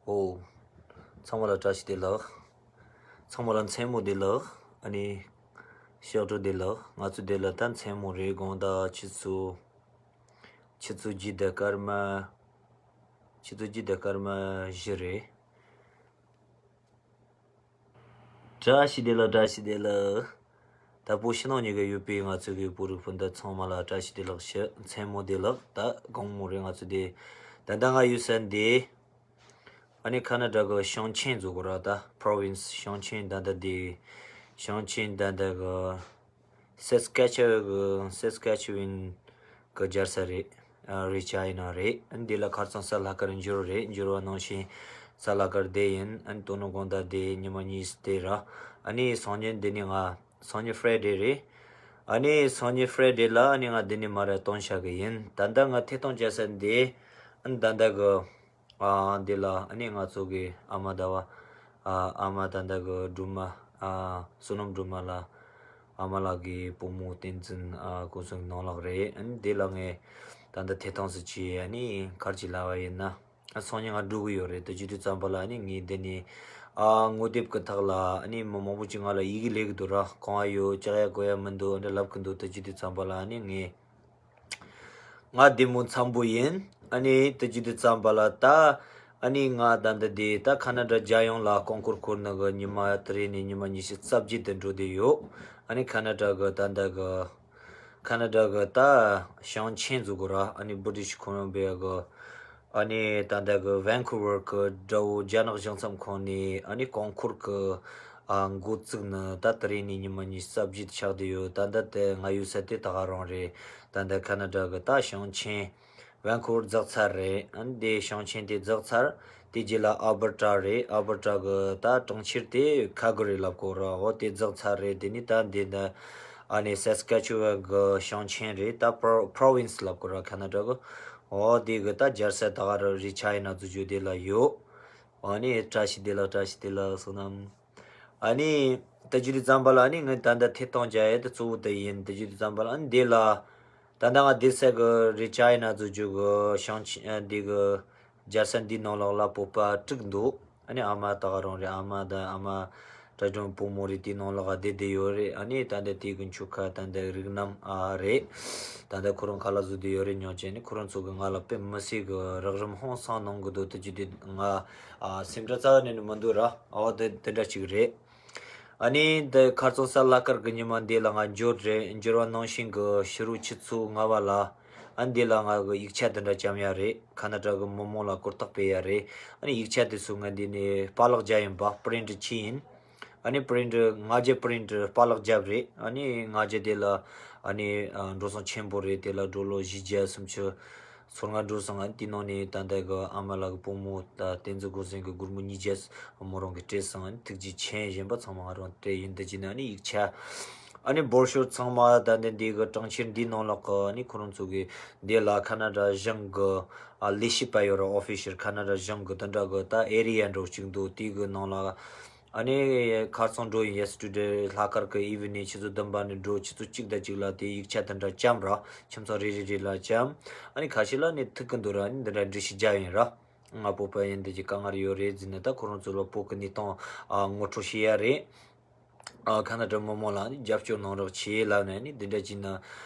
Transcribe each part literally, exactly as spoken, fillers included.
ཨོ། ཚང་མ་ལ་བཀྲ་ཤིས་བདེ་ལེགས། ཚང་མ་ལ་མཚན་མོ་བདེ་ལེགས། ཨ་ནི་ཞག་སྟོད་བདེ་ལེགས། ང་ཚོ་བདེ་ལེགས་ད་མཚན་མོ་རེད། དགོང་དག་ཆུ་ཚོད་ཆུ་ཚོད་བརྒྱད་དང་སྐར་མ་ཆུ་ཚོད་བརྒྱད་དང་སྐར་མ་བཞི་རེད། བཀྲ་ཤིས་བདེ་ལེགས། བཀྲ་ཤིས་བདེ་ལེགས། ད་བོད་ཕྱི་ནང་གཉིས་ཀ་ཡོད་པའི་ང་ཚོ་གི་བོད་རིགས་སྤུན་ཟླ་ཚང་མ་ལ་བཀྲ་ཤིས་བདེ་ལེགས་ཞུ། མཚན་མོ་བདེ་ལེགས། ད་དགོང་མོ་རེད། ང་ཚོ་དེ་ད་ལྟ་ང་ཡོད་ས་འདི་ཨ་ནི་ཁ་ན་ཌ་གི་ཞིང་ཆེན་ཟེར་གོ་ར། ད་པྲོ་ཝིན་སི་ཞིང་ཆེན་ད་ལྟ་དེ་ཞིང་ཆེན་ད་ལྟ་གི་སེ་སི་ཀེ་ཆུ་ཝན་གི་སེ་སི་ཀེ་ཆུ་ཝན་གི་རྒྱལ་ས་རེད། ཨ་རི་ཅ་ཡི་ན་རེད། ཨ་ནི་འདི་ལ་ཁ་རྩང་ས་ལྷག་དཀར་འགྱུར་རེད། འགྱུར་བ་ནང་བཞིན་ས་ལྷག་དཀར་བསྡད་ཡིན། ཨ་ནི་དོ་ནུབ་དགོང་དག་བསྡད་ཡིན། ཉི་མ་གཉིས་བསྡད་ར། ཨ་ནི་སང་ཉིན་འདི་ནི་ང་སང་ཉིན་ཧྥ་རའི་ཌེ་རེད། ཨ་ནི་སང་ཉིན་ཧྥ་རའི་ཌེ་ལ་ཨ་ནི་ང་འདི་ནི་མ་ར་སྟོན་བྱ་གི་ཡིན། ད་ལྟ་ང་ཐད་གཏོང་བྱ་ས་འདི་ཨ་ནི་ད་ལྟ་གི་ཨ་འདི་ལ་ཨ་ནི་ང་ཚོ་གི་ཨ་མ་ཟླ་བ་ཨ་ཨ་མ་ད་ལྟ་གི་སྒྲོལ་མ་ཨ་བསོད་ནམས་སྒྲོལ་མ་ལ་ཨ་མ་ལགས་ཀྱི་བུ་མོ་བསྟན་འཛིན་ཨ་སྐུ་གཟུགས་ནང་ལགས་རེད། ཨ་ནི་འདི་ལ་ངས་ད་ལྟ་ཐད་གཏོང་ཟེར་གྱི་ཨ་ནི་ག་རེ་ལབ་པ་ཡིན་ན་ཨ་སང་ཉིན་ང་འགྲོ་གི་ཡོད་རེད། དེ་བྱེད་དུས་ཙམ་པ་ལ་ཨ་ནི་ངས་འདི་ནས་ཨ་ངོ་དེབ་ཀྱི་ཐོག་ལ་ཨ་ནི་མི་མང་པོ་ཅིག་ང་ལ་ཡི་གེ་སླེབས་ཀྱི་འདུག་ར། གང་ཡོད་ཅག་ཡ་གོ་ཡ་མི་འདུག་ཨ་འདྲ་ལབ་ཀྱི་འདུག་དེ་བྱེད་དུས་ཙམ་པ་ལ་ཨ་ནི་ངས་ང་བདེ་མོ་འཚམ་པོ་ཡིན། ཨ་ནི་དེ་བྱེད་དུས་ཙམ་པ་ལ་ད་ཨ་ནི་ང་ད་ལྟ་དེ་ད་ཁ་ན་ཌ་རྒྱལ་ཡོངས་ལ་རྐང་འཁོར་འཁོར་ནི་གི་ཉི་མ་དེ་རིང་ནས་ཉི་མ་ཉི་ཤུ་རྩ་བརྒྱད་དུ་འགྲོ་བསྡད་ཡོད། ཨ་ནི་ཁ་ན་ཌ་གི་ད་ལྟ་གི་ཁ་ན་ཌ་གི་ད་ཞིང་ཆེན་ཟེར་གོ་ར། ཨ་ནི་བྷི་རི་ཊིཤ་ཁོ་ལོམ་བི་ཡ་གི་ཨ་ནི་ད་ལྟ་གི་ཝན་ཁུ་ཝར་གི་དགྲ་བོ་རྒྱ་ནག་གཞུང་ཚབ་ཁང་ནས་ཨ་ནི་རྐང་འཁོར་གི་ཨ་འགོ་བཙུགས་ནི་ད་དེ་རིང་ནས་ཉི་མ་ཉི་ཤུ་རྩ་བརྒྱད་ཆགས་བསྡད་ཡོད། ད་ལྟ་དེ་ང་ཡོད་ས་དེ་ད་ག་རང་རེད། ད་ལྟ་ཁ་ན་ཌ་གི་ད་ཞིང་ཆེན་ཝན་ཁུ་ཝར་འཛེགས་ཚར་རེད། ཨ་ནི་དེ་ཞིང་ཆེན་དེ་འཛེགས་ཚར། དེ་རྗེས་ལ་ཨལ་བར་ཊ་རེད། ཨལ་བར་ཊ་གི་ད་གྲོང་ཁྱེར་དེ་ཁལ་ག་རི་ལབ་གོ་ར། འོ་དེ་འཛེགས་ཚར་རེད། དེ་ནི་ད་འདི་ད་ཨ་ནི་སེ་སི་ཀེ་ཆུ་ཝན་གི་ཞིང་ཆེན་རེད། ད་པྲོ་པྲོ་ཝིན་སི་ལབ་གོ་ར་ཁ་ན་ཌ་གི། འོ་དེ་གི་ད་རྒྱལ་ས་ད་ག་ར་རི་ཅ་ཡི་ན་ཟེར་རྒྱུ་དེ་ལ་ཡོད། ཨ་ནི་བཀྲ་ཤིས་བདེ་ལེགས། བཀྲ་ཤིས་བདེ་ལེགས་བསོད་ནམས། ཨ་ནི་དེ་བྱེད་དུས་ཙམ་པ་ལ་ཨ་ནི་ངས་ད་ལྟ་ཐད་གཏོང་བྱ་ཡས་དེ་གཙོ་བོ་དེ་ཡིན། དེ་བྱེད་དུས་ཙམ་པ་ལ་ཨ་ནི་འདི་ལ་ད་ལྟ་ང་བསྡད་ས་གི་རི་ཅ་ཡི་ན་ཟེར་རྒྱུ་གི་ཞིང་ཆེན་འདི་གི་རྒྱལ་ས་འདི་ནང་ལོགས་ལ་བོད་པ་དྲུག་འདུག་ཨ་ནི་ཨ་མ་ད་ག་རང་རེད། ཨ་མ་དང་ཨ་མ་དགྲ་གྲོགས་བུ་མོ་རེད། དེའི་ནང་ལོགས་ལ་བསྡད་བསྡད་ཡོད་རེད། ཨ་ནི་ད་ལྟ་དེ་གི་ཆུ་ཁ་ད་ལྟ་རིགས་རྣམ་ཨ་རེད། ད་ལྟ་ཁོ་རང་ག་ལ་བཟོ་བསྡད་ཡོད་རེད་སྙམ་བྱས་ནས་ཁོ་རང་ཚོ་གི་ང་ལ་དཔེ་མི་སྲིད་གི་རགས་རིམ་ཧང་སང་གནང་གི་འདུག་དེ་བྱེད་དུས་ང་ཨ་སེམས་ཁྲལ་རྩ་བ་ནས་ནི་མི་འདུག་ར། འོ་དེ་དེ་འདྲ་ཅིག་རེད། ཨ་ནི་འདི་ཁ་རྩང་ས་ལྷག་དཀར་གི་ཉི་མ་འདི་ལ་ང་འབྱོར་རེད། འབྱོར་བ་ནང་བཞིན་གི་ཕྱི་རུ་ཆུ་ཚོད་ལྔ་པ་ལ་ཨ་འདི་ལ་ང་གི་ཡིག་ཆ་དེ་འདྲ་བརྐྱངས་ཡ་རེད། ཁ་ན་ཌ་གི་མི་མང་ལ་གོ་རྟོགས་སྤེལ་ཡ་རེད། ཨ་ནི་ཡིག་ཆ་དེ་ཚོ་ང་འདི་ནས་པཱ་ལགས་བརྒྱབ་ཡིན་པ། པི་རིན་ཊི་ཁྱེར་ཡིན། ཨ་ནི་པི་རིན་ཊི་ལྔ་བརྒྱ་པི་རིན་ཊི་པཱ་ལགས་བརྒྱབ་རེད། ཨ་ནི་ལྔ་བརྒྱ་དེ་ལ་ཨ་ནི་ཨ་འགྲོ་སོང་ཆེན་པོ་རེད། དེ་ལ་ཌོ་ལར་བཞི་བརྒྱ་སུམ་ཅུ་ཚོར་ལྔ་འགྲོ་སོང་། ཨ་ནི་དེ་ནང་ནས་ད་ལྟ་གི་ཨ་མ་ལགས་ཀྱི་བུ་མོ་ད་བསྟན་འཛིན་སྒོ་སྲུང་གི་སྒོར་མོ་ཉིས་བརྒྱ་མོ་རང་གིས་སྤྲད་སོང་། ཨ་ནི་ཐུགས་རྗེ་ཆེ་ཞུས་པ་ཚང་མ་ང་རང་སྤྲད་ཡིན། དེ་བྱས་ནས་ཨ་ནི་ཡིག་ཆ་ཨ་ནི་འབོར་ཤོར་ཚང་མ་ད་ལྟ་འདི་གི་གྲོང་ཁྱེར་འདིའི་ནང་ལོགས་གི་ཨ་ནི་ཁོ་རང་ཚོ་གི་འདི་ལ་ཁ་ན་ཌ་གཞུང་གི་ཨ་ལས་བྱེད་པ་ཡོད་རེད། ཨོ་ཕི་ཤལ་ཁ་ན་ཌ་གཞུང་གི་དེ་འདྲ་གི་ད་ཨེ་རི་ཡ་འདྲ་བོ་ཅིག་འདུག་དེ་གི་ནང་ལ་ཨ་ནི་ཁ་རྩང་འགྲོ་ཡིན། ཡེ་སི་ཊར་ཌེ་ལྷག་དཀར་གི་ཨི་ཝི་ནིང་ཆུ་ཚོད་བདུན་པ་ནས་འགྲོ་ཆུ་ཚོད་གཅིག་དང་གཅིག་ལ་དེ་ཡིག་ཆ་དེ་འདྲ་བརྐྱངས་ར། ཁྱིམ་ཚང་རེ་རེ་རེ་ལ་བརྐྱངས། ཨ་ནི་ཁ་ཤས་ལ་ནི་ཐུག་གི་འདུག་ར། ཨ་ནི་འདི་འདྲ་འགྲེལ་བཤད་རྒྱག་ཡིན་ར། ང་བོད་པ་ཡིན། འདི་གི་དཀའ་ངལ་ཡོད་རེད་ཟེར་ནས་ད་ཁོ་རང་ཚོ་ལ་བོད་ཀྱི་གནས་སྟངས་ཨ་ངོ་སྤྲོད་བྱེད་ཡ་རེད། ཨ་ཁ་ན་ཌ་མི་མང་ལ་ནི་རྒྱབ་སྐྱོར་གནང་རོགས་བྱེད་ལབ་ནས་ནི་འདི་འདྲ་བྱས་ན་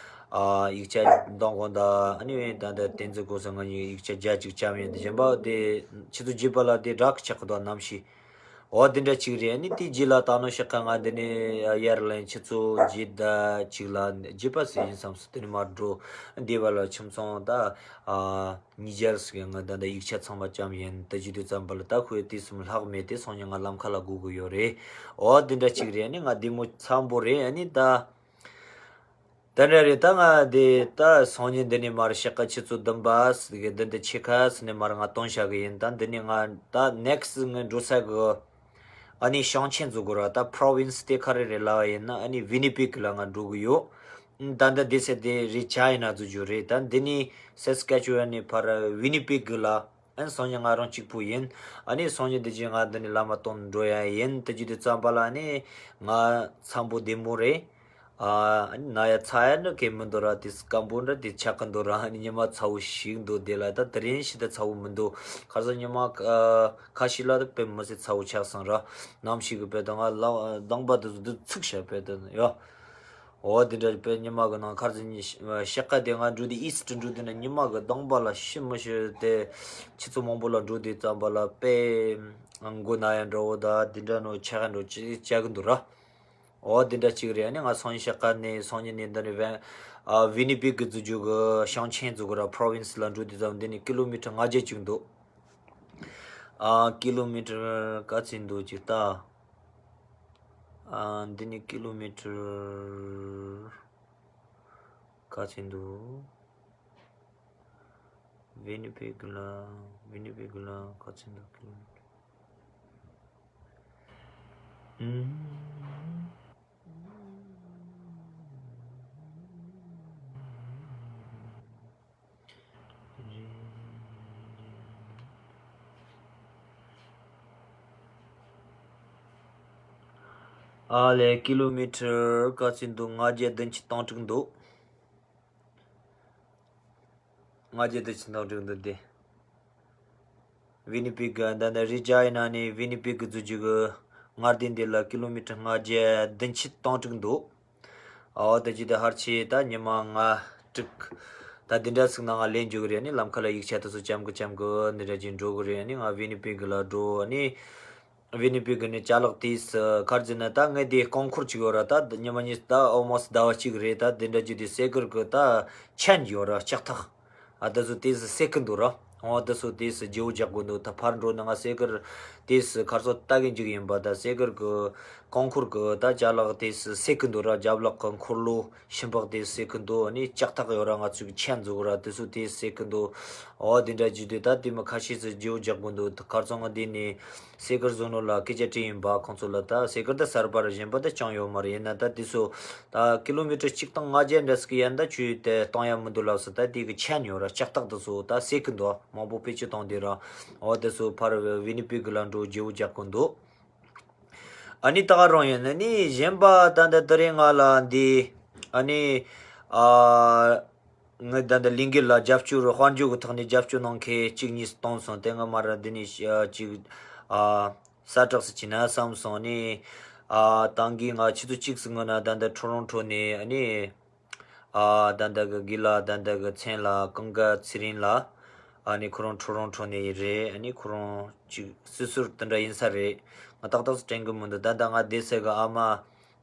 ཨ་ཡིག་ཆ་འདང་དགོང་དག་ཨ་ནི་ད་ལྟ་བསྟན་འཛིན་སྒོ་སྲུང་ང་གཉིས་ཡིག་ཆ་བརྒྱ་གཅིག་བརྐྱངས་ཡིན། དེ་གཞན་པ་དེ་ཆུ་ཚོད་བརྒྱད་པ་ལ་དེ་བསྒྲགས་ཀྱི་ཆགས་ཀྱི་འདུག་གནམ་གཤིས། འོ་དེ་འདྲ་ཅིག་རེད། ཨ་ནི་དེ་རྗེས་ལ་ད་ནང་བཞིན་ང་འདི་ནས་ཡར་ལངས། ཆུ་ཚོད་བརྒྱད་དང་གཅིག་ལ། བརྒྱད་པ་ཟེར་ཡིན་བསམ་སོང་། དེ་ནས་མར་འགྲོ། འདི་བར་ལ་ཁྱིམ་ཚང་ད་ཨ་ཉིས་བརྒྱ་ཟིག་ང་ད་ལྟ་ཡིག་ཆ་ཚང་མ་བརྐྱངས་ཡིན། དེ་བྱེད་དུས་ཙམ་པ་ལ་ད་ཁོས་དུས་གསུམ་ལྷག་མེད་དེ་སང་ཉིན་ང་ལམ་ཁ་ལ་སྒུག་གི་ཡོད་རེད། འོ་དེ་འདྲ་ཅིག་རེད། ཨ་ནི་ང་བདེ་མོ་འཚམ་པོ་རེད། ཨ་ནི་ད་དེ་འདྲ་རེད། ད་ང་དེ་ད་སང་ཉིན་འདི་ནས་མར་ཞག་ཁ་ཆུ་ཚོད་བདུན་པ་ཟིག་གི་འདི་འདི་ཆེ་ཁ་ཟིག་ནས་མར་ང་སྟོན་བྱ་གི་ཡིན། ད་འདི་ནས་ང་ད་ནེག་སི་ཊི་ངས་འགྲོ་ས་གི་ཨ་ནི་ཞིང་ཆེན་ཟེར་དགོས་ར། ད་པྲོ་ཝིན་སི་དེ་ག་རེ་རེད་ལབ་པ་ཡིན་ན་ཨ་ནི་ཝི་ནི་པེག་ལ་ང་འགྲོ་གི་ཡོད། ད་ལྟ་བསྡད་ས་དེ་རི་ཅ་ཡི་ན་ཟེར་རྒྱུ་རེད། ད་འདི་ནས་སེ་སི་ཀེ་ཆུ་ཝན་ནས་ཕར་ཝི་ནི་པེག་ལ་ཨ་ནི་སང་ཉིན་ང་རང་གཅིག་པུ་ཡིན། ཨ་ནི་སང་ཉིན་འདི་བྱས་ང་འདི་ནས་ལམ་མ་སྟོན་འགྲོ་ཡ་ཡིན། དེ་བྱེད་དུས་ཙམ་པ་ལ་ཨ་ནི་ང་འཚམ་པོ་བདེ་མོ་རེད། ཨ་ནི་ན་ཡ་ཚ་ཡ་ནི་གས་མི་འདུག་ར། དེ་སྐམ་པོ་འདྲ་དེ་ཆགས་ཀྱི་འདུག་ར། ཨ་ནི་ཉི་མ་ཚ་བོ་ཞིག་འདུག་དེ་ལ་ད་དེ་རིང་ཞིག་ད་ཚ་བོ་མི་འདུག་ཁ་སང་ཉི་མ་ཨ་ཁ་ཤས་ལ་ད་དཔེ་མི་སྲིད་ཚ་བོ་ཆགས་སོང་ར། ནམ་ཞིག་གི་དཔེ་ད་ང་ལ་གདོང་པ་དེ་ཚོ་དེ་ཚིག་བྱ་དཔེ་ད་ཡ། འོ་དེ་འདྲ་དཔེ་ཉི་མ་གི་ནང་ཁར་ཚོ་ཉི་ཤ་ཤ་ཀ་དེ་ང་འགྲོ་དེ་ཨི་སི་ཊི་འགྲོ་དེ་ན་ཉི་མ་གི་གདོང་པ་ལ་ཤི་མི་ཤི་དེ་ཆུ་ཚོད་མང་པོ་ལ་འགྲོ་དེ་ཙམ་པ་ལ་དཔེ་མགོ་ན་ཡ་འདྲ་བོ་ད་དེ་འདྲ་ནོ་ཆགས་ཀ་འགྲོ་ཅི་ཆགས་ཀྱི་འདུག་ར། འོ་དེ་འདྲ་གཅིག་རེད། ཨ་ནི་ང་སང་ཉིན་ཤ་ཀ་ནས་སང་ཉིན་ནས་འདི་ནས་ཝེ་ཨ་ཝི་ནི་པེག་གི་འཛུལ་རྒྱུ་གི་ཞིང་ཆེན་འཛུལ་གི་ར། པྲོ་ཝིན་སི་ལ་འགྲོ་དུས་ཙམ་འདི་ནས་ཀི་ལོ་མི་ཊར་ལྔ་བརྒྱ་ཅིག་འདུག་ཨ་ཀི་ལོ་མི་ཊར་ག་ཚོད་འདུག་ཅིག་ལྟ། ཨ་འདི་ནས་ཀི་ལོ་མི་ཊར་ག་ཚོད་འདུག་ཝི་ནི་པེག་ལ་ཝི་ནི་པེག་ལ་ག་ཚོད་འདུག་ཀི་ལོ་མི་ཊར། ཨུམ། ཨ་ལས་ཀི་ལོ་མི་ཊར་ག་ཚོད་འདུག་ལྔ་བརྒྱ་བདུན་ཅུ་དོན་དྲུག་འདུག་ལྔ་བརྒྱ་བདུན་ཅུ་དོན་དྲུག་འདུག་སྟེ། ཝི་ནི་པེག་གི་ད་ལྟ་རི་ཇི་ཨའི་ན་ནས་ཝི་ནི་པེག་གི་འཛུལ་རྒྱུ་གི་མངའ་སྡེ་འདི་ལ་ཀི་ལོ་མི་ཊར་ལྔ་བརྒྱ་བདུན་ཅུ་དོན་དྲུག་འདུག་ཨའོ་ད་ཅི་ད་ཧར་ཆེ་ད་ཉི་མ་ལྔ་དྲུག་ད་འདི་འདྲ་ཟིག་ནང་ང་ལེན་འཇུག་གི་རེད། ནི་ལམ་ཁ་ལ་ཡིག་ཆ་དེ་ཚོ་ཅམ་གི་ཅམ་གི་འདི་འདྲ་ཅིག་འགྲོ་གི་རེད། ནི་ང་ཝི་ནི་པེག་གི་ལ་འགྲོ་ནི། ཝི་ནི་པེག་གི་ནི་ཅ་ལག་དེས་ཁར་ཛི་ན་ད་ངས་དེ་རྐང་འཁོར་ཅིག་ཡོད་ར། ད་ཉི་མ་གཉིས་ད་ཨོ་མོ་སི་ཟླ་བ་གཅིག་རེད། ད་དེ་འདྲ་ཅིག་དེ་སེ་ཀར་གི་ད་ཆན་ཡོད་ར་ལྕགས་ཐག་ཨ་ད་ཚོ་དེས་སེ་ཀི་འདུག་ར། འོ་ད་ཚོ་དེས་བརྗེ་བོ་རྒྱག་དགོས་འདུག་ད་ཕར་འགྲོ་ན་ང་སེ་ཀར་དེས་ཁར་ཚོ་ལྟ་གི་འཇུག་ཡིན་པ། ད་སེ་ཀར་གི་རྐང་འཁོར་གི་ད་ཅ་ལག་དེས་སེ་ཀི་འདུག་ར། རྒྱབ་ལོགས་གི་འཁོར་ལོ་ཤིང་པགས་དེས་སེ་ཀི་འདུག་ཨ་ནི་ལྕགས་ཐག་ཡོད་ར། ང་ཚོ་གི་ཆན་འཛུགས་ར་དེ་ཚོ་དེས་སེ་ཀི་འདུག་འོ་དེ་འདྲ་བརྗེ་དུས་ད་དེ་མི་ཁ་ཤས་སུ་བརྗེ་བོ་རྒྱག་དགོས་འདུག་ད་ཁར་ཚོ་ང་དེ་ནས། སེ་ཀར་བཟོ་ནོ་ལ་སྐད་ཆ་དྲིས་ཡིན་པ། ཁོང་ཚོ་ལ་ད་སེ་ཀར་ད་གསར་པ་རེད། གཞན་པ་ད་ཅང་ཡོད་མ་རེད། ཡིན་ན་ད་དེ་ཚོ་ད་ཀི་ལོ་མི་ཊར་གཅིག་དང་ལྔ་བརྒྱ་འདྲ་ཟིག་ཡན་ད་ཆུ་དེ་གཏོང་ཡ་མི་འདུག་ལབ་སོང་། ད་དེ་གི་ཆན་ཡོད་ར་ལྕགས་ཐག་དེ་ཚོ་ད་སེ་ཀི་འདུག་མང་པོ་བེད་སྤྱོད་གཏོང་དེ་ར། འོ་དེ་ཚོ་ཕར་ཝི་ནི་པེག་གི་ལ་འགྲོ་བརྗེ་བོ་རྒྱག་གི་འདུག་ཨ་ནི་ད་ག་རང་ཡིན་ན་ནི་གཞན་པ་ད་ད་དེ་རིང་ང་ལ་འདི་ཨ་ནི་ཨ། ངས་ད་ལྟ་ལས་འགུལ་ལ་རྒྱབ་སྐྱོར་དཔལ་འབྱོར་གྱི་ཐོག་ནས་རྒྱབ་སྐྱོར་གནང་མཁན་གཅིག་གཉིས་བཏང་སོང་། དེ་སྔ་མ་ར་འདི་ནས་ཨ་གཅིག་ཨ་ས་དྲག་སུ་ཅི་ན་བསམ་སོང་ནས། ཨ་ཏང་གིས་ང་ཆུ་ཚོད་གཅིག་སུ་སྔོན་ན་ད་ལྟ་ཁྲོ་རོང་ཁྲོ་ནས་ཨ་ནི་ཨ་ད་ལྟ་གི་དགེ་ལ་ད་ལྟ་གི་མཚན་ལ་ཀུན་དགའ་ཚེ་རིང་ལ་ཨ་ནི་ཁོ་རང་ཁྲོ་རོང་ཁྲོ་ནས་རེད། ཨ་ནི་ཁོ་རང་གཅིག་སུ་སུར་དེ་འདྲ་ཡིན་ས་རེད། ང་ཏག་ཏག་སུ་དྲན་གི་མི་འདུག་ད་ལྟ་ང་བསྡད་ས་གི་ཨ་མ།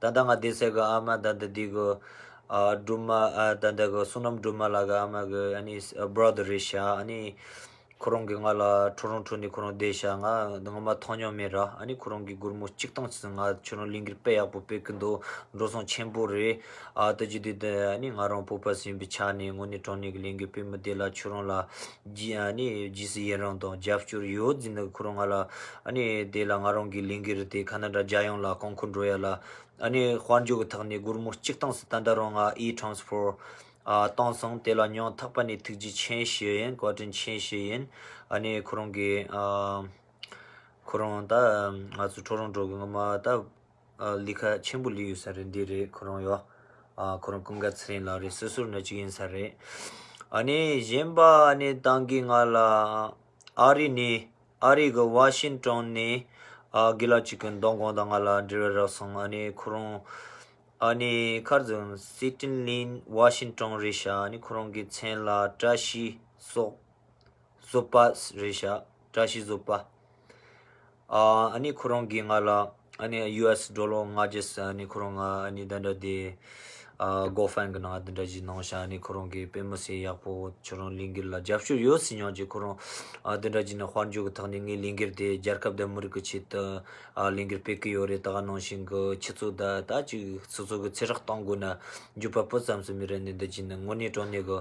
ད་ལྟ་ང་བསྡད་ས་གི་ཨ་མ་ད་ལྟ་འདི་གི་ཨ་སྒྲོལ་མ། ཨ་ད་ལྟ་གི་བསོད་ནམས་སྒྲོལ་མ་ལགས་གི་ཨ་མ་གི་ཨ་ནི་ཨ་བྷ་ར་དར་རེད་ཤག་ཨ་ནི་ཁོ་རང་གིས་ང་ལ་ཁྲོ་རོང་ཁྲོ་ནས་ཁོ་རང་བསྡད་ཤག་ང་ངོ་མ་མཐོང་མྱོང་མེད་ར། ཨ་ནི་ཁོ་རང་གིས་སྒོར་མོ་གཅིག་སྟོང་ཙམ་ང་ཁྱོད་རང་ལས་འགུལ་དཔེ་ཡག་པོ་སྤེལ་གི་འདུག་འགྲོ་སོང་ཆེན་པོ་རེད། ཨ་ད་ཅི་དུས་དེ་ཨ་ནི་ང་རང་བོད་པ་ཟིན་པའི་ཆ་ནས་དངོས་གནས་དྲང་གནས་ཀྱི་ལས་འགུལ་སྤེལ་མི་བདེ་ལ་ཁྱོད་རང་ལ་རྗེས་ཨ་ནི་རྗེས་སུ་ཡི་རང་དང་རྒྱབ་སྐྱོར་ཡོད་ཟིན་ནི་ཁོ་རང་ང་ལ་ཨ་ནི་དེ་ལ་ང་རང་གི་ལས་འགུལ་དེ་ཁ་ན་ཌ་རྒྱལ་ཡོངས་ལ་རྐང་འཁོར་འགྲོ་ཡ་ལ་ཨ་ནི་དཔལ་འབྱོར་གྱི་ཐོག་ནས་སྒོར་མོ་གཅིག་སྟོང་ཙམ་ད་ལྟ་རང་ང་ཨི་ཊེ་རན་སི་ཕར་ཨ་བཏང་སོང་། དེ་ལ་སྙིང་ཐག་པ་ནས་ཐུགས་རྗེ་ཆེན་ཞུ་ཡིན། བཀའ་དྲིན་ཆེན་ཞུ་ཡིན། ཨ་ནི་ཁོ་རང་གི་ཨ་ཁོ་རང་ད་ང་ཚོ་ཁྲོ་རོང་ཁྲོ་གི་ངོ་མ་ད། ཨ་ལས་ཀ་ཆེན་པོ་ལས་ཡོད་ས་རེད། འདི་རེད་ཁོ་རང་ཡོད། ཨ་ཁོ་རང་ཀུན་དགའ་ཚེ་རིང་ལགས་རེད། སོ་སོར་ནི་གཅིག་ཡིན་ས་རེད། ཨ་ནི་གཞན་པ་ཨ་ནི་ཏང་གིས་ང་ལ་ཨ་རི་ནས་ཨ་རི་གི་ཝ་ཤིང་ཊོན་ནས་ཨ་དགེ་ལགས་གཅིག་གི་མདང་དགོང་དང་ང་ལ་འབྲེལ་བ་རག་སོང་། ཨ་ནི་ཁོ་རང་ཨ་ནི་ཁར་ཟིན་སི་ཊི་ལིན་ཝ་ཤིང་ཊོན་རེད་ཤག་ཨ་ནི་ཁོ་རང་གི་མཚན་ལ་བཀྲ་ཤིས་སོགས། བཟོ་པ་རེད་ཤག་བཀྲ་ཤིས་བཟོ་པ། ཨ་ཨ་ནི་ཁོ་རང་གིས་ང་ལ་ཨ་ནི་ཡུ་ཨེས་ཌོ་ལར་ལྔ་བརྒྱ་ཨ་ནི་ཁོ་རང་ང་ཨ་ནི་ད་འདྲ་དེ་ཨ་གོ་ཕན་གི་ནང་ད་འདྲ་ཞིག་གནང་ཤག་ཨ་ནི་ཁོ་རང་གིས་དཔེ་མི་སྲིད་ཡག་པོ་ཁྱོད་རང་ལས་འགུལ་ལ་རྒྱབ་སྐྱོར་ཡོད་ཟེར་མྱོང་ཅིག་ཁོ་རང་ཨ་དེ་འདྲ་ཞིག་ནི་དཔལ་འབྱོར་གི་ཐོག་ནས་ངའི་ལས་འགུལ་དེ་རྒྱལ་ཁབ་དང་མི་རིགས་ཀྱི་ཆེད་དུ་ཨ་ལས་འགུལ་སྤེལ་གི་ཡོད་རེད། ད་ག་ནང་བཞིན་གི་ཆུ་ཚོད་ད་ད་ཅིག་སོ་སོ་གི་ཚེ་སྲོག་གཏོང་དགོས་ན་འགྱོད་པ་སྤུ་ཙམ་ཟིག་མི་རེད། ནི་འདི་ཅིག་ནི་དངོས་གནས་དྲང་གནས་གི་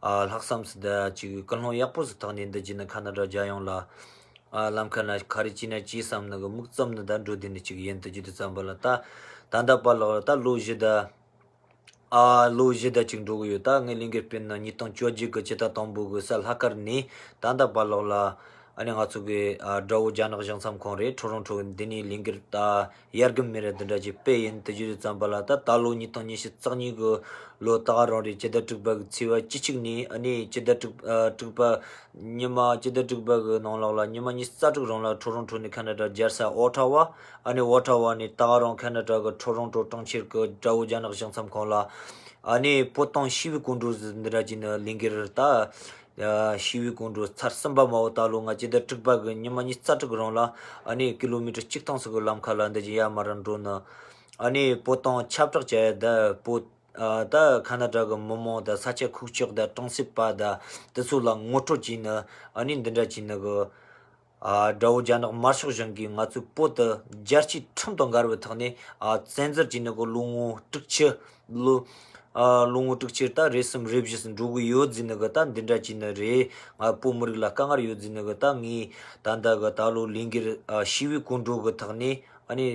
ཨ་ལྷག་བསམ་ཟིག་ད་ཅིག་ཀུན་སློང་ཡག་པོ་ཟིག་ཐོག་ནས་འདི་ཅིག་ནི་ཁ་ན་ཌ་རྒྱལ་ཡོངས་ལ་ཨ་ལམ་ཁ་ན་ག་རེ་བྱས་ན་ཅིག་བསམ་ནི་གི་མིག་བཙུམ་ནི་ད་འགྲོ་དེ་ནི་ཅིག་ཡིན། དུ་ཅི་དུ་བསམ་པ་ལ་ད་ད་ལྟ་བར་ལོག་ད་ལོ་བཞི་ད་ཨ་ལོ་བཞི་ད་ཅིག་འགྲོ་གི་ཡོད། ད་ངའི་ལས་འགུལ་སྤེལ་ནི་ཉིས་སྟོང་བཅོ་བརྒྱད་གི་སྤྱི་ཟླ་དང་པོ་གི་ས་ལྷག་དཀར་ནས་ད་ལྟ་བར་ལོག་ལ་ ཨ་ནི་ང་ཚོ་གི་ཨ་དགྲ་བོ་རྒྱ་ནག་གཞུང་ཚབ་ཁང་རེད། ཁྲོ་རོང་ཁྲོ་འདི་ནས་ལས་འགུལ་ད་ཡར་རྒྱས་མེད་རེད། འདི་འདྲ་ཅིག་སྤེལ་ཡིན། དེ་བརྗོད་དུས་ཙམ་པ་ལ་ད་ད་ལོ་ཉིས་སྟོང་ཉི་ཤུ་རྩ་གཉིས་གི་ལོ་ད་ག་རང་རེད། སྤྱི་ཟླ་དྲུག་པ་གི་ཚེས་པ་བཅུ་གཅིག་ནས་ཨ་ནི་སྤྱི་ཟླ་དྲུག་ཨ་དྲུག་པ་ཉི་མ་སྤྱི་ཟླ་དྲུག་པ་གི་ནང་ལོགས་ལ་ཉི་མ་ཉི་ཤུ་རྩ་དྲུག་རིང་ལ་ཁྲོ་རོང་ཁྲོ་ནས་ཁ་ན་ཌ་རྒྱལ་ས་ཨོ་ཊ་ཝ། ཨ་ནི་ཨོ་ཊ་ཝ་ནས་ད་ག་རང་ཁ་ན་ཌ་གི་ཁྲོ་རོང་ཁྲོ་གྲོང་ཁྱེར་གི་དགྲ་བོ་རྒྱ་ནག་གཞུང་ཚབ་ཁང་ལ་ཨ་ནི་བོད་དོན་ཞི་བའི་སྐོར་འགྲོ་ཟིག་འདི་འདྲ་ཅིག་ནི་ལས་འགུལ་རེད་ད། ཞི་བའི་སྐོར་འགྲོ་ཚར་གསུམ་པ་མ་འོ་ད་ལོ་ང་སྤྱི་ཟླ་དྲུག་པ་གི་ཉི་མ་ཉི་ཤུ་རྩ་དྲུག་རིང་ལ་ཨ་ནི་ཀི་ལོ་མི་ཊར་གཅིག་སྟོང་ཙམ་གི་ལམ་ཁ་ལ་འདི་ཅི་ཡར་མར་འགྲོ་ནི། ཨ་ནི་བོད་དོན་ཁྱབ་བསྒྲགས་བྱས་ད་བོད་ཨ་ད་ཁ་ན་ཌ་གི་མི་མང་ད་ས་ཆ་ཁུག་ཀྱོག་ད་གྲོང་གསེབ་པ་ད་དེ་ཚོ་ལ་ངོ་སྤྲོད་བྱས་ནི་ཨ་ནི་འདི་འདྲ་བྱས་ནི་གི་ཨ་དགྲ་བོ་རྒྱ་ནག་དམར་ཤོག་གཞུང་གིས་ང་ཚོའི་བོད་དུ་རྒྱལ་སྤྱིའི་ཁྲིམས་དང་འགལ་བའི་ཐོག་ནས་ཨ་བཙན་འཛུལ་བྱས་ནི་གི་ལོ་ངོ་དྲུག་ཅུ། ལོ་ཨ་ལོ་ངོ་དྲུག་ཅུ་ད་རེ་གསུམ་རེ་བཞི་ཙམ་འགྲོ་གི་ཡོད་ཟེར་ནི་གི་ད་འདི་འདྲ་བྱས་ནི་རེད། ང་བོད་མི་རིགས་ལ་དཀའ་ངལ་ཡོད་ཟེར་ནི་གི་ད་ངས་ད་ལྟ་གི་ད་ལོ་ལས་འགུལ་ཨ་ཞི་བའི་སྐོར་འགྲོ་གི་ཐོག་ནས་ཨ་ནི་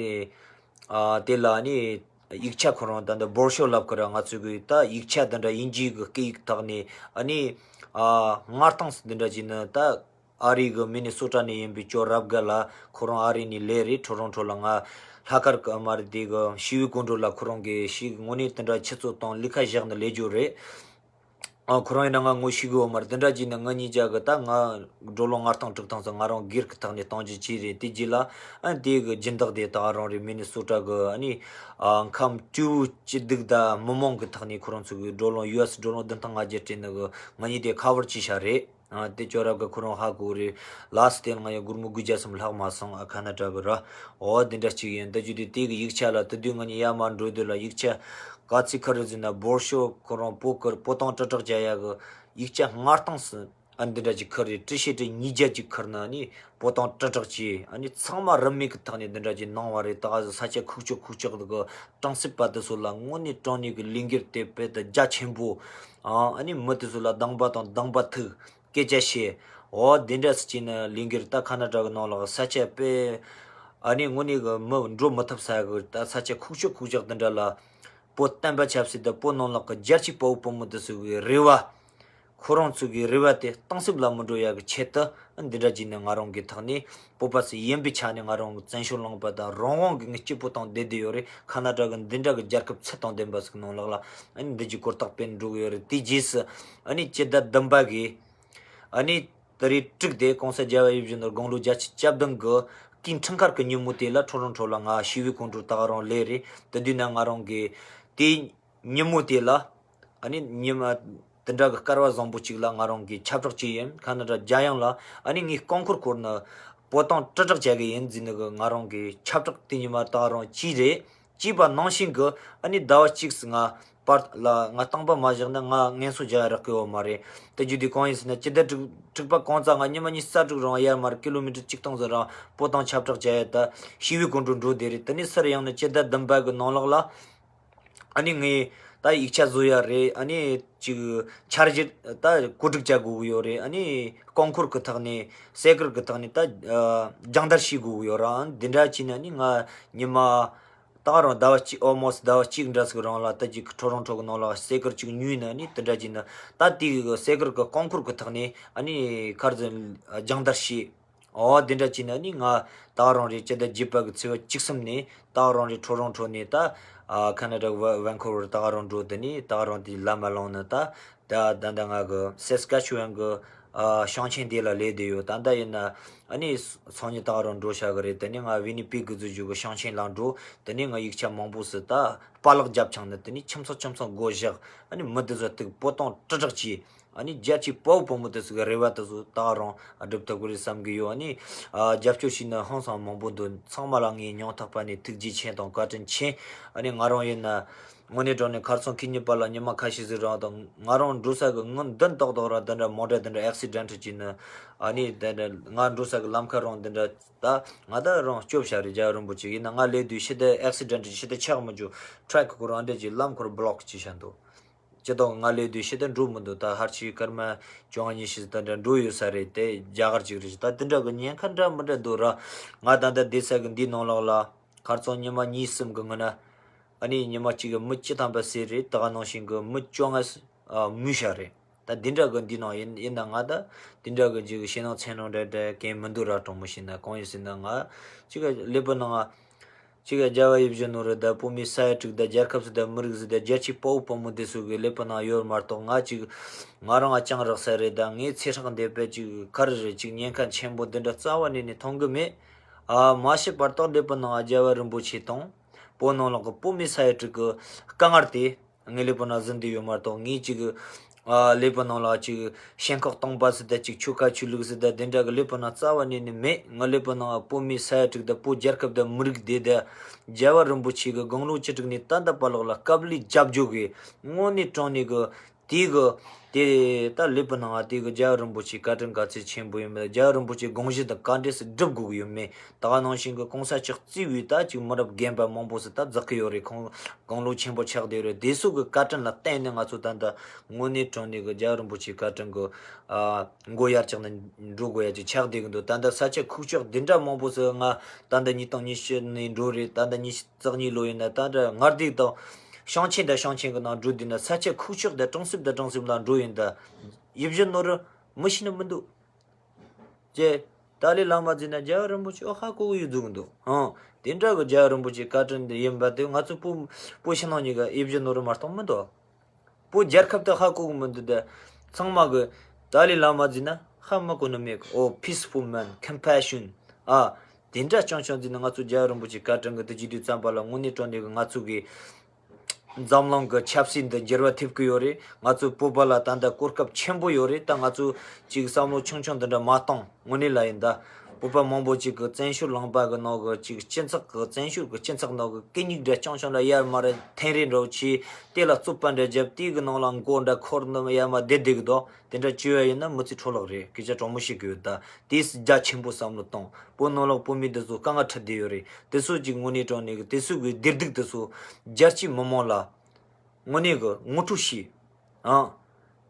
ཨ་དེ་ལ་ཨ་ནི་ཡིག་ཆ་ཁོ་རང་ད་ལྟ་བོར་ཤོ་ལབ་ཀི་ར། ང་ཚོ་གི་ད་ཡིག་ཆ་དེ་འདྲ་དབྱིན་ཇིའི་གི་སྐད་ཡིག་ཐོག་ནས་ཨ་ནི་ཨ་སྔ་རྟིང་འདི་འདྲ་བྱས་ནི་ད། ཨ་རི་གི་མི་ནི་སོ་ཊ་ནས་ཡིན་པའི་ཅོ་རབ་དགའ་ལགས་ཁོ་རང་ཨ་རི་ནས་སླེབས་རེད། ཁྲོ་རོང་ཁྲོ་ལ་ང་ལྷག་དཀར་གི་མ་རེད་དེ་གི་ཞི་བའི་སྐོར་འགྲོ་ལ་ཁོ་རང་གི་ཞིག་དངོས་གནས་དེ་འདྲ་ཆུ་ཚོད་དང་ལས་ཀ་བཞག་ནས་སླེབས་རྒྱུ་རེད། ཨ་ཁོ་རང་ཡིན་ན་ང་ངོ་ཤེས་གི་ཡོད་མ་རེད། དེ་འདྲ་བྱས་ནས་ང་གཉིས་ཆ་གི་ད་ང་འགྲོ་ལོང་ལྔ་སྟོང་དྲུག་སྟོང་ཙམ་ང་རང་སྒེར་གི་ཐོག་ནས་གཏོང་རྒྱུ་བྱས་རེད། དེ་རྗེས་ལ་ཨ་དེ་གི་སྦྱིན་བདག་དེ་ད་རང་རེད། མི་ནི་སོ་ཊ་གི་ཨ་ནི་ཨ་ཁམས་སྤྲེའུ་སྐྱིད་སྡུག་ད་མི་མང་གི་ཐོག་ནས་ཁོ་རང་ཚོ་གི་འགྲོ་ལོང་ཡུ་ཨེསི་འགྲོ་ལོང་བདུན་སྟོང་ལྔ་བརྒྱ་སྤྲད་ནི་གི་ང་གཉིས་དེ་ཁ་བར་བྱས་བཞག་རེད། ཨ་དེ་ཅོ་རབ་གི་ཁོ་རང་ཧ་གོ་རེད། ལགས་སོ། དེ་ང་ཡང་སྒོར་མོ་དགུ་བརྒྱ་ཙམ་ལྷག་མ་སོང་། ཨ་ཁ་ན་ཌ་གི་ར། འོ་དེ་འདྲ་གཅིག་ཡིན། ད་རྒྱུ་དེ་དེ་གི་ཡིག་ཆ་ལ་དེ་དུས་ང་གཉིས་ཡར་མར་འགྲོ་དུས་ལ་ཡིག་ཆ་ག་ཚོད་ཁུར་རེད་ཟེར་ན་བོར་ཤོ་ཁོ་རང་བོད་ཀྱི་བོད་དོན་དྲིལ་བསྒྲགས་བྱ་ཡ་གི་ཡིག་ཆ་སྔ་རྟིང་སུ་ཨ་འདི་འདྲ་ཅིག་ཁུར་རེད། བཀྲ་ཤིས་བདེ་ཉིས་བརྒྱ་ཅིག་ཁུར་ནི་ཨ་ནི་བོད་དོན་དྲིལ་བསྒྲགས་ཀྱིས་ཨ་ནི་ཚང་མ་རིན་མེད་ཀྱི་ཐོག་ནས་འདི་འདྲ་ཅིག་གནང་བ་རེད། ད་ག་ས་ས་ཆ་ཁུག་ཀྱོག་ཁུག་ཀྱོག་གི་གྲོང་གསེབ་པ་དེ་ཚོ་ལ་དངོས་གནས་དྲང་གནས་ཀྱི་ལས་འགུལ་དེ་དཔེ་དེ་རྒྱ་ཆེན་པོ་ཨ་ཨ་ནི་མི་དེ་ཚོ་ལ་སྡང་པ་དང་སྡང་པ་ཐུག་སྐད་ཆ་བཤད། འོ་དེ་འདྲ་སུ་བྱས་ནས་ལས་འགུལ་ད་ཁ་ན་ཌ་གི་ནང་ལ་ས་ཆ་དཔེ་ཨ་ནི་དངོས་གནས་གི་མི་འགྲོ་མི་ཐུབ་ས་གི་ད་ས་ཆ་ཁུག་ཀྱོག་ཁུག་ཀྱོག་དེ་འདྲ་ལ་བོད་བསྟན་པ་ཆབ་སྲིད་དང་བོད་ནང་ལོགས་ཀྱི་རྒྱལ་གཅེས་དཔའ་བོ་དཔའ་མོ་དེ་ཚོ་གི་རེ་བ། ཁོ་རང་ཚོ་གི་རེ་བ་དེ་གཏིང་ཟབ་ལ་མི་འགྲོ་ཡ་གི་ཆེད་དུ་འདི་འདྲ་བྱས་ནས་ང་རང་གི་ཐོག་ནས་བོད་པ་ཚོ་ཡིན་པའི་ཆ་ནས་ང་རང་གི་བཙན་བྱོལ་ལུང་པ་དང་རང་དབང་གི་ངས་སྐྱིད་པོ་དང་བསྡད་བསྡད་ཡོད་རེད། ཁ་ན་ཌ་གི་འདི་འདྲ་གི་རྒྱལ་ཁབ་ཚད་དང་ལྡན་པ་ཟིག་ནང་ལོགས་ལ་ཨ་ནི་འདི་གི་གོ་རྟོགས་སྤེལ་འགྲོ་གི་ཡོད་རེད། དེའི་རྗེས་སུ་ཨ་ནི་སྤྱི་ཟླ་བདུན་པ་གི་ཨ་ནི་ད་རེས་དྲུག་དེ་གོང་ས་རྒྱལ་བ་ཡིད་བཞིན་ནོར་དགུང་ལོ་བརྒྱད་ཅུ་གྱ་བདུན་གི་སྐུའི་འཁྲུངས་སྐར་གི་ཉིན་མོ་དེ་ལ་ཁྲོ་རོང་ཁྲོ་ལ་ང་ཞི་བའི་སྐོར་འགྲོ་ད་ག་རང་སླེབས་རེད། དེ་དུས་ན་ང་རང་གི་དེའི་ཉིན་མོ་དེ་ལ་ཨ་ནི་ཉི་མ་དེ་འདྲ་གི་སྐལ་བ་བཟང་པོ་ཅིག་ལ་ང་རང་གི་ཁྱབ་བསྒྲགས་ཅིག་ཡིན། ཁ་ན་ཌ་རྒྱལ་ཡོངས་ལ་ཨ་ནི་ངས་རྐང་འཁོར་བསྐོར་ནས་བོད་དོན་དྲིལ་བསྒྲགས་བྱ་གི་ཡིན་ཟེར་ནི་གི་ང་རང་གི་ཁྱབ་བསྒྲགས་དེ་ཉི་མ་ད་ག་རང་ཅིག་རེད། ཅེས་པ་ནང་བཞིན་གྱི་ཨ་ནི་ཟླ་བ་གཅིག་སུ་ང་པར་ལ་ང་བཏང་པ་མ་བཞག་ན་ང་ངན་སོང་རྒྱག་ཡ་རག་གི་ཡོད་མ་རེད། དེ་རྒྱུ་དེ་གང་ཡིན་ཟེར་ན་སྤྱི་ཟླ་དྲུག་དྲུག་པ་གང་ཙམ་ང་ཉི་མ་ཉི་ཤུ་རྩ་དྲུག་རིང་ཡར་མར་ཀི་ལོ་མི་ཊར་གཅིག་སྟོང་ཙམ་རིང་བོད་དོན་ཁྱབ་བསྒྲགས་བྱ་ཡ་ད་ཞི་བའི་སྐོར་འགྲོ་འགྲོ་བསྡད་རེད། དེ་ནས་སུ་ཡང་ནི་སྤྱི་ཟླ་བདུན་པ་གི་ནང་ལོགས་ལ་ཨ་ནི་ངས་ད་ཡིག་ཆ་བཟོ་ཡ་རེད། ཨ་ནི་ཅིག་འཆར་གཞི་ད་བཀོད་སྒྲིག་བྱ་དགོས་ཀྱི་ཡོད་རེད། ཨ་ནི་རྐང་འཁོར་གི་ཐོག་ནས་སའི་ཀལ་གི་ཐོག་ནས་ད་སྦྱོང་བརྡར་བྱེད་དགོས་ཀྱི་ཡོད་རེད། འདི་འདྲ་བྱས་ནས་ཨ་ནི་ང་ཉི་མ་ད་རུང་ཟླ་བ་གཅིག་ཨོལ་མོ་སི་ཟླ་བ་གཅིག་འདྲ་ཟིག་རིང་ལ་ད་ཅིག་ཁྲོ་རོང་ཁྲོ་གི་ནང་ལ་སའི་ཀལ་ཅིག་ཉོས་ནས་ཨ་ནི་དེ་འདྲ་བྱས་ནས་ད་དེ་གི་སའི་ཀལ་གི་རྐང་འཁོར་གི་ཐོག་ནས་ཨ་ནི་ཁར་ཟིན་སྦྱོང་བརྡར་བྱས། འོ་དེ་འདྲ་བྱས་ནས་ཨ་ནི་ང་ད་རུང་རེད་སྤྱི་ཟླ་བརྒྱད་པ་གི་ཚེས་པ་བཅུ་གསུམ་ནས་ད་རུང་རེད་ཁྲོ་རོང་ཁྲོ་ནས་ད་ཨ་ཁ་ན་ཌ་ཝ་ཝན་ཁོ་ཝར་ད་རུང་འགྲོ། དེ་ནས་ད་རུང་དེ་ལམ་མ་ལངས་ནས་ད། ད་ད་ལྟ་ང་གི་སེ་སི་ཀ་ཆུ་ཝན་གི་ཨ་ཞིང་ཆེན་དེ་ལ་སླེབས་བསྡད་ཡོད། ད་ལྟ་ཡིན་ན་ཨ་ནི་སང་ཉིན་ད་རུང་འགྲོ་བྱ་གི་རེད། དེ་ནས་ང་ཝི་ནི་པེག་གི་འཛུལ་རྒྱུ་གི་ཞིང་ཆེན་ལ་འགྲོ། དེ་ནས་ང་ཡིག་ཆ་མང་པོ་ཟིག་ད་པ་ལག་རྒྱབ་ཆང་ནི་དེ་ནས་ཁྱིམ་ཚང་ཁྱིམ་ཚང་སྒོ་བཞག་ཨ་ནི་མི་དེ་ཚོ་ཐུག་བོད་དོན་དྲིལ་བསྒྲགས་ཀྱིས་ཨ་ནི་རྒྱལ་གཅེས་དཔའ་བོ་དཔའ་མོ་དེ་ཚོ་གི་རེ་བ་དེ་ཚོ་ད་རུང་སྒྲུབ་ཐུབ་གི་རེད་བསམ་གི་ཡོད། ཨ་ནི་ཨ་རྒྱབ་སྐྱོར་བྱས་ནི་ཧང་སང་མང་པོ་འདུག་ཚང་མ་ལ་ངས་སྙིང་ཐག་པ་ནས་ཐུགས་རྗེ་ཆེ་དང་བཀའ་དྲིན་ཆེ། ཨ་ནི་ང་རང་ཡིན་ན། དངོས་གནས་དྲང་གནས་ཁ་སང་ཁེ་ཉིན་པ་ལ་ཉི་མ་ཁ་ཤས་ཟིག་རིང་དང་ང་རང་འགྲོ་ས་གི་ངི་མདུན་ཏག་ཏག་ར་དེ་འདྲ་མོ་ཊ་དེ་འདྲ་ཨེག་སི་ཌེན་ཊི་བྱས་ནི། ཨ་ནི་དེ་འདྲ་ང་འགྲོ་ས་གི་ལམ་ཁ་རང་དེ་འདྲ་ད་ང་ད་རང་སྐྱོབ་བྱ་རེད། རྒྱལ་བ་རིན་པོ་ཆེ་ཡིན་ན་ང་སླེབས་དུས་ཕྱི་དེ་ཨེག་སི་ཌེན་ཊི་ཕྱི་དེ་ཆགས་མི་འཇུག་ཊེ་རེག་གི་སྐོར་ཨ་འདྲ་ཅིག་ལམ་ཁོར་བི་ལོག་བྱས་བཞག་འདུག་སྤྱི་བཏང་ང་སླེབས་དུས་ཕྱི་དེ་འགྲོ་མི་འདུག་ད་ཧར་ཆི་སྐར་མ་བཅོ་ལྔ་ཉི་ཤུ་དེ་འདྲ་འགྲོ་ཡོད་ས་རེད། དེ་རྒྱ་གར་ཅིག་རེད། ད་དེ་འདྲ་གི་ཉེན་ཁ་འདྲ་མི་འདྲ་འདུག་ར། ང་ད་ལྟ་བསྡད་ས་གི་འདིའི་ནང་ལོགས་ལ་ཁ་སང་ཉི་མ་གཉིས་གསུམ་གི་སྔོན་ན། ཨ་ནི་ཉི་མ་གཅིག་གི་མི་བཅུ་ཐམ་པ་བསད་རེད། ད་ག་ནང་བཞིན་གི་མི་བཅོ་ལྔ་ཨ་མུ་ཤ་རེད། ད་འདི་འདྲ་གི་འདི་ནང་ཡིན་ཡིན་ན་ང་ད་འདི་འདྲ་གི་ཅིག་ཞེད་སྣང་ཚ་སྣང་འདྲ་འདྲ་གང་མི་འདུག་ར། དྲང་མོ་བཤད་ན་གང་ཡིན་ཟེར་ན་ང་ཅིག་ཀླད་པའི་ནང་ང་ཅིག་རྒྱལ་བ་ཡིད་བཞིན་ནོར་བུ་དང་བོད་མི་ས་ཡ་དྲུག་དང་རྒྱལ་ཁབ་ཟིག་དང་མི་རིགས་ཟིག་དང་རྒྱལ་གཅེས་དཔའ་བོ་དཔའ་མོ་འདི་ཚོ་གི་ཀླད་པའི་ནང་ཡོད་མ་གཏོགས། ང་ཅིག་ང་རང་ང་ཅང་རག་ས་རེད། ད་ངའི་ཚེ་སྲོག་འདི་དཔེ་ཅིག་ག་རེ་རེད། ཅིག་ཉེན་ཁ་ཆེན་པོ་འདི་འདྲ་རྩ་བ་ནས་ནས་མཐོང་གི་མེད། ཨ་མ་ཤི་བར་ཐག་ཀླད་པའི་ནང་རྒྱལ་བ་རིན་པོ་ཆེ་དང་བོད་ནང་ལོགས་ཀྱི་བོད་མི་ས་ཡ་དྲུག་གི་དཀའ་ངལ་དེ་ངའི་ཀླད་པའི་ནང་ཟིན་བསྡད་ཡོད་མ་གཏོགས། ངའི་ཅིག་ཨ་ཀླད་པའི་ནང་ལ་ཅིག་ཞེན་ཁོག་སྟོང་པ་ཟིག་དང་ཅིག་ཆོལ་ཁ་ཆོས་ལུགས་ཟིག་དང་དེ་འདྲ་གི་ཀླད་པའི་ནང་རྩ་བ་ནས་ནས་མེད། ངའི་ཀླད་པའི་ནང་བོད་མི་ས་ཡ་དྲུག་དང་བོད་རྒྱལ་ཁབ་དང་མི་རིགས་དེ་དང་རྒྱལ་བ་རིན་པོ་ཆེ་གི་དགུང་ལོ་བཅུ་དྲུག་ནས་ད་ལྟ་བར་ལོགས་ལ་དཀའ་ལས་རྒྱབ་འཇུག་གི་དངོས་གནས་དྲང་གནས་གི་དེ་གི་དེ་ད་ཀླད་པའི་ནང་ང་དེ་གི་རྒྱལ་བ་རིན་པོ་ཆེའི་བཀའ་དྲིན་ག་ཚོད་ཆེན་པོ་ཡིན་མིན། རྒྱལ་བ་རིན་པོ་ཆེའི་དགོངས་གཞི་དང་ག་འདྲས་སེ་སྒྲུབ་དགོས་ཀྱི་ཡོད་མེད། ད་ག་ནང་བཞིན་གི་གོང་ས་མཆོག་གཙོས་པའི་ད་ཅིག་མི་རབས་རྒན་པ་མང་པོ་ཟིག་ད་འཛེགས་ཀྱི་ཡོད་རེད། ཁོང་དགུང་ལོ་ཆེན་པོ་ཆགས་བསྡད་ཡོད་རེད། དེ་ཚོ་གི་བཀའ་དྲིན་ལ་བརྟེན་ནས་ང་ཚོ་ད་ལྟ་དངོས་གནས་དྲང་གནས་གི་རྒྱལ་བ་རིན་པོ་ཆེའི་བཀའ་དྲིན་གི་ཨ་མགོ་ཡར་བཀྱགས་ནས་འགྲོ་དགོས་ཡ་ཅིག་ཆགས་བསྡད་ཀྱི་འདུག་ད་ལྟ་ས་ཆ་ཁུག་ཀྱོག་འདི་འདྲ་མང་པོ་ཟིག་ང་ད་ལྟ་ཉིས་སྟོང་ཉི་ཤུ་ནས་འགྲོ་རེད། ད་ལྟ་ཉི་ཤུ་རྩ་གཉིས་ལོ་ཡིན་ན། ད་འདྲ་ངར་སྡིག་དང་ཤང་ཆེན་དང་ཤང་ཆེན་གི་ནང་འགྲོ་བསྡད་ན། ས་ཆ་ཁུག་ཀྱོག་དང་གྲོང་གསེབ་དང་གྲོང་གསེབ་ལ་འགྲོ་ཡིན་ད། ཡིད་བཞིན་ནོར་བུ་མི་ཤེས་ནི་མི་འདུག་ཅེས། ཏཱ་ལའི་བླ་མ་ཟེར་ན་རྒྱལ་བ་རིན་པོ་ཆེ་ཨོ་ཧ་གོ་གི་ཡོད་འདུག་གི་འདུག་ཧང་། དེ་འདྲ་གི་རྒྱལ་བ་རིན་པོ་ཆེའི་བཀའ་དྲིན་དེ་ཡིན་པ་དེ་ང་ཚོ་བོད་བོད་ཕྱི་ནང་གཉིས་ཀ་ཡིད་བཞིན་ནོར་བུ་མ་གཏོགས་མི་འདུག་བོད་རྒྱལ་ཁབ་དེ་ཧ་གོ་གི་མི་འདུག་དེ། ཚང་མ་གི་ཏཱ་ལའི་བླ་མ་ཟེར་ན་ཧ་མ་གོ་ནི་མེད་གི། ཨོ་peaceful man, compassion ཨ། དེ་འདྲ་རྐྱང་རྐྱང་ཟེར་ན་ང་ཚོ་རྒྱལ་བ་རིན་པོ་ཆེའི་བཀའ་དྲིན་གི་དེ་བྱེད་དུས་ཙམ་པ་ལ་དངོས་གནས་དྲང་གནས་གི་ང་ཚོ་གི་འཛམ་གླིང་གི་ཆབ་སྲིད་འདི་འགྱུར་བ་ཐེབས་ཀྱི་ཡོད་རེད། ང་ཚོ་བོད་པ་ལ་ད་ལྟ་གོ་སྐབས་ཆེན་པོ་ཡོད་རེད། ད་ང་ཚོ་ཅིག་བསམ་བློ་ཆུང་ཆུང་འདི་འདྲ་མ་གཏོང་། དངོས་གནས་ལ་ཡིན་ད། བོད་པ་མང་པོ་ཅིག་གི་བཙན་བྱོལ་ལུང་པ་གི་ནང་གི་ཅིག་སྤྱི་ཚོགས་གི་བཙན་བྱོལ་གི་སྤྱི་ཚོགས་ནང་གི་གད་སྙིགས་འདྲ་རྐྱང་རྐྱང་འདྲ་ཡར་མར་འཐེན་རེས་འདྲ་བྱས། དེ་ལ་རྩོད་པ་འདྲ་བརྒྱབ། དེ་གི་ནང་ལ་མགོ་འདྲ་འཁོར་འདི་ཡར་མར་བསྡད་བསྡད་གི་འདུག་དེ་འདྲ་བྱས་པ་ཡིན་ན་མི་ཚེ་འཕྲོ་བརླག་རེད། སྐད་ཆ་དྲང་མོ་བཤད་གི་ཡོད་ད། དེ་རྒྱ་ཆེན་པོ་བསམ་བློ་གཏོང་། བོད་ནང་ལོགས་བོད་མི་འདི་ཚོ་དཀའ་ངལ་འཕྲད་བསྡད་ཡོད་རེད། དེ་ཚོ་ཅིག་དངོས་གནས་དྲང་གནས་གི་དེ་ཚོ་གི་བདེ་སྡུག་དེ་ཚོ་རྒྱལ་སྤྱིའི་མི་མང་ལ་དངོས་གནས་གི་ངོ་སྤྲོད་བྱས། ཨང་།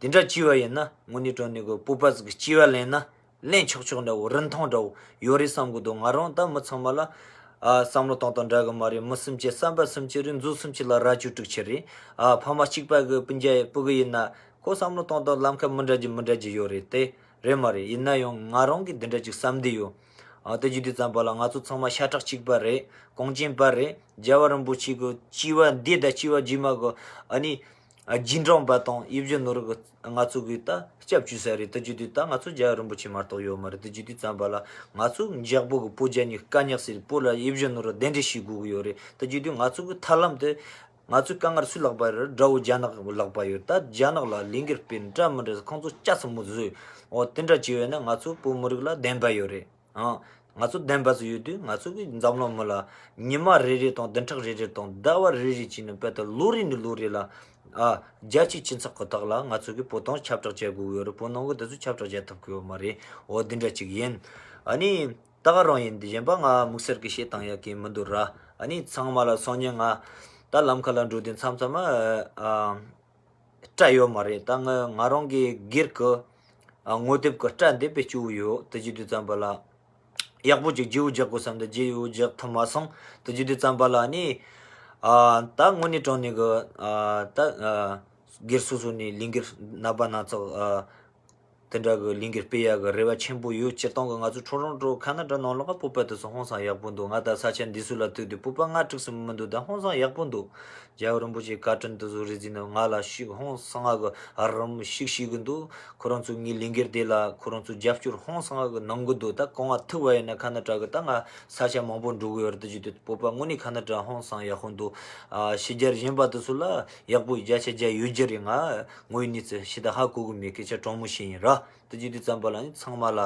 དེ་འདྲ་བྱས་པ་ཡིན་ན་དངོས་གནས་དྲང་གནས་གི་བོད་པ་ཟིག་གི་སྐྱེ་བ་ལེན་ན་ལེན་ཆོག་ཆོག་འདྲ་བོ། རིན་ཐང་འདྲ་བོ་ཡོད་རེད་བསམ་གི་འདུག་ང་རང་ད་མི་ཚང་མ་ལ་ཨ་བསམ་བློ་གཏོང་སྟངས་འདྲ་གི་མ་རེད། མི་སུམ་ཅུ་བསམ་པ་སུམ་ཅུ་རེད། མཛོ་སུམ་ཅུ་ལ་རྭ་ཅོ་དྲུག་ཅུ་རེད། ཨ་ཕ་མ་གཅིག་པ་གི་སྤུན་ཀྱག་སྤུ་གུ་ཡིན་ན་ཁོ་བསམ་བློ་གཏོང་སྟངས་ལམ་ཁ་མི་འདྲ་རྒྱུ་མི་འདྲ་རྒྱུ་ཡོད་རེད་དེ། རེད་མ་རེད། ཡིན་ན་ཡང་ང་རང་གིས་འདི་འདྲ་ཅིག་བསམ་བསྡད་ཡོད། ཨ་དེ་བྱེད་དུས་ཙམ་པ་ལ་ང་ཚོ་ཚང་མ་ཤ་ཁྲག་གཅིག་པ་རེད། གངས་ཅན་པ་རེད། རྒྱལ་བ་རིན་པོ་ཆེ་གི་སྐྱེ་བ་འདི་དང་སྐྱེ་བ་རྗེས་མ་གི་ཨ་ནི་རྗེས་འབྲང་པ་དང་ཡིད་བཞིན་ནོར་བུ་གི་ང་ཚོ་གི་ད་སྐྱབས་བཅོལ་ས་རེད། དེ་བྱེད་དུས་ད་ང་ཚོ་རྒྱལ་བ་རིན་པོ་ཆེ་མ་གཏོགས་ཡོད་མ་རེད། དེ་བྱེད་དུས་ཙམ་པ་ལ་ང་ཚོ་འཇག་པོ་གི་བོད་རྒྱ་གཉིས་དཀའ་རྙོག་སེལ། བོད་ལ་ཡིད་བཞིན་ནོར་བུ་གདན་འདྲེན་བྱེད་དགོས་ཀྱི་ཡོད་རེད། དེ་བྱེད་དུས་ང་ཚོ་གི་ཐབས་ལམ་དེ། ང་ཚོའི་དཀའ་ངལ་སུའི་ལག་པ་རེད། དགྲ་བོ་རྒྱ་ནག་གི་ལག་པ་ཡོད། ད་རྒྱ་ནག་ལ་ལས་འགུལ་སྤེལ་འདྲ་མི་འདྲ་ཁོང་ཚོ་ལྕགས་སུ་མོ་བཟོས། འོ་དེ་འདྲ་བྱས་ཡོད་ན་ང་ཚོ་བོད་མི་རིགས་ལ་བདེན་པ་ཡོད་རེད། ཨང་། ང་ཚོ་བདེན་པ་ཚོ་ཡོད་དུས་ང་ཚོ་གི་འཛམ་གླིང་མི་ལ་ཉི་མ་རེ་རེ་དང་བདུན་ཕྲག་རེ་རེ་དང་ཟླ་བ་རེ་རེ་བྱས་ནས་བལ་ཏེ་ལོ་རེ་ནས་ལོ་རེ་ལ་ཨ་རྒྱལ་སྤྱིའི་སྤྱི་ཚོགས་ཀྱི་ཐོག་ལ་ང་ཚོ་གི་བོད་དོན་ཁྱབ་བསྒྲགས་བྱེད་དགོས་ཀྱི་ཡོད་རེད། བོད་ནང་གི་དེ་ཚོ་ཁྱབ་བསྒྲགས་བྱེད་ཐུབ་ཀྱི་ཡོད་མ་རེད། འོ་དེ་འདྲ་ཅིག་ཡིན། ཨ་ནི། ད་ག་རང་ཡིན། འདི་གཞན་པ་ང་དམིགས་བསལ་གྱི་བཤད་སྟངས་ཡག་གི་མི་འདུག་ར། ཨ་ནི་ཚང་མ་ལ་སང་ཉིན་ང་ད་ལམ་ཁ་ལ་འགྲོ་དུས་མཚམས་མཚམས་མ་ཨ་སྐྲ་ཡོད་མ་རེད། ད་ང་ང་རང་གི་སྒེར་གྱི་ཨ་ངོ་དེབ་ཀྱི་སྐྲ་འདི་དཔེ་སྐྱོ་བོ་ཡོད། དེ་བྱེད་དུས་ཙམ་པ་ལ་ཡག་པོ་ཅིག་བརྗེ་བོ་རྒྱག་དགོས་བསམ་སྟེ་བརྗེ་བོ་རྒྱག་ཐུབ་མ་སོང་། དེ་བྱེད་དུས་ཙམ་པ་ལ་ཨ་ནི་ཨ་ད་དངོས་གནས་དྲང་གནས་གི་ཨ་ད་ཨ་སྒེར་སོ་སོ་ནས་ལས་འགུལ་རྣམ་པ་སྣ་ཚོགས་ཨ། དེ་འདྲ་གི་ལས་འགུལ་སྤེལ་ཡག་གི་རེ་བ་ཆེན་པོ་ཡོད། སྤྱིར་བཏང་གི་ང་ཚོ་ཊོ་རོན་ཊོ་ཁ་ན་ཌ་ནང་ལོགས་ཀ་བོད་པ་དེ་ཚོ་ཧང་སང་ཡག་པོ་འདུག་ང་ད་ས་ཆ་འདི་ཚོ་ལ་ཐུག་དུས་བོད་པ་ལྔ་དྲུག་ཙམ་མི་འདུག་ད་ཧང་སང་ཡག་པོ་འདུག་རྒྱལ་བ་རིན་པོ་ཆེའི་བཀའ་དྲིན་དེ་ཚོ་རེད་ཟེར་ནས་ང་ལ་ཤུགས་ཧང་སང་ང་གི་རུམ་ཤིག་ཤིག་གི་འདུག་ཁོ་རང་ཚོ་ངའི་ལས་འགུལ་དེ་ལ་ཁོ་རང་ཚོ་རྒྱབ་སྐྱོར་ཧང་སང་ང་གི་གནང་གི་འདུག་ད་གང་ང་ཐུག་པ་ཡིན་ན་ཁ་ན་ཌ་གི་ད་ང་ས་ཆ་མང་པོ་འགྲོ་གི་ཡོད་རེད། དེ་བྱེད་དུས་བོད་པ་དངོས་གནས་ཁ་ན་ཌ་ཧང་སང་ཡག་པོ་འདུག་ཨ་ཕྱི་རྒྱལ་གཞན་པ་དེ་ཚོ་ལ་ཡག་པོ་བརྒྱ་ཆ་བརྒྱ་ཡོད་རྒྱུ་རེད། ང་དངོས་ཡོད་གནས་ཚུལ་ཞེ་དྲག་ཧ་གོ་གི་མེད། སྐད་ཆ་དྲང་མོ་བཤད་ཡིན་ར། དེ་བྱེད་དུས་ཙམ་པ་ལ་ནི་ཚང་མ་ལ་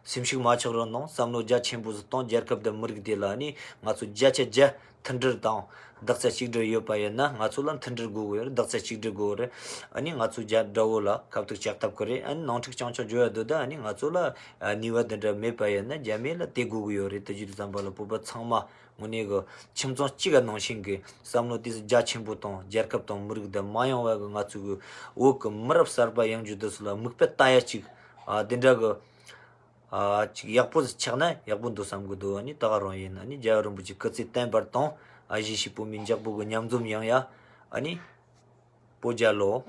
སེམས་ཤུགས་མ་ཆག་རོགས་གནང་། བསམ་བློ་རྒྱ་ཆེན་པོ་ཟིག་གཏོང་། རྒྱལ་ཁབ་དང་མི་རིགས་དེ་ལ་ནི་ང་ཚོ་བརྒྱ་ཆ་བརྒྱ་མཐུན་སྒྲིལ་དང་རྡོག་རྩ་གཅིག་སྒྲིལ་ཡོད་པ་ཡིན་ན། ང་ཚོ་ལ་མཐུན་སྒྲིལ་དགོས་གི་ཡོད་རེད། རྡོག་རྩ་གཅིག་སྒྲིལ་དགོས་གི་རེད། ཨ་ནི་ང་ཚོ་རྒྱ་དགྲ་བོ་ལ་ཁ་ཐུག་བཅག་ཐབས་ཀྱི་རེད། ཨ་ནི་ནང་འཁྲུག་རྐྱང་རྐྱང་བརྗོད་ཡ་འདུག་ད་ཨ་ནི་ང་ཚོ་ལ་ནུས་པ་དེ་འདྲ་མེད་པ་ཡིན་ན་རྒྱ་མི་ལ་དེ་དགོས་གི་ཡོད་རེད། དེ་བྱེད་དུས་ཙམ་པ་ལ་བོད་པ་ཚང་མ་དངོས་གནས་གི་ཁྱིམ་ཚང་གཅིག་ག་ནང་བཞིན་གི་བསམ་བློ་དེ་ཚོ་རྒྱ་ཆེན་པོ་དང་། རྒྱལ་ཁབ་དང་མི་རིགས་དང་མ་ཡོང་བ་གི་ང་ཚོ་གི་བོད་གི་མི་རབས་གསར་པ་ཡོང་རྒྱུ་དེ་ཚོ་ལ་མིག་དཔེ་ལྟ་ཡ་ཅིག་ཨ་དེ་འདྲ་གི་ཨ་ཅིག་ཡག་པོ་ཟིག་ཆགས་ན་ཡག་པོ་འདུག་བསམ་གི་འདུག་ཨ་ནི་ད་ག་རང་ཡིན། ཨ་ནི་རྒྱལ་བ་རིན་པོ་ཆེ་སྐུ་ཚེ་བརྟན་པར་དང་། ཨ་གཞིས་བྱེས་བོད་མི་འཇག་པོ་གི་མཉམ་འཛོམས་ཡོང་ཡ། ཨ་ནི་བོད་རྒྱལ་ལོ།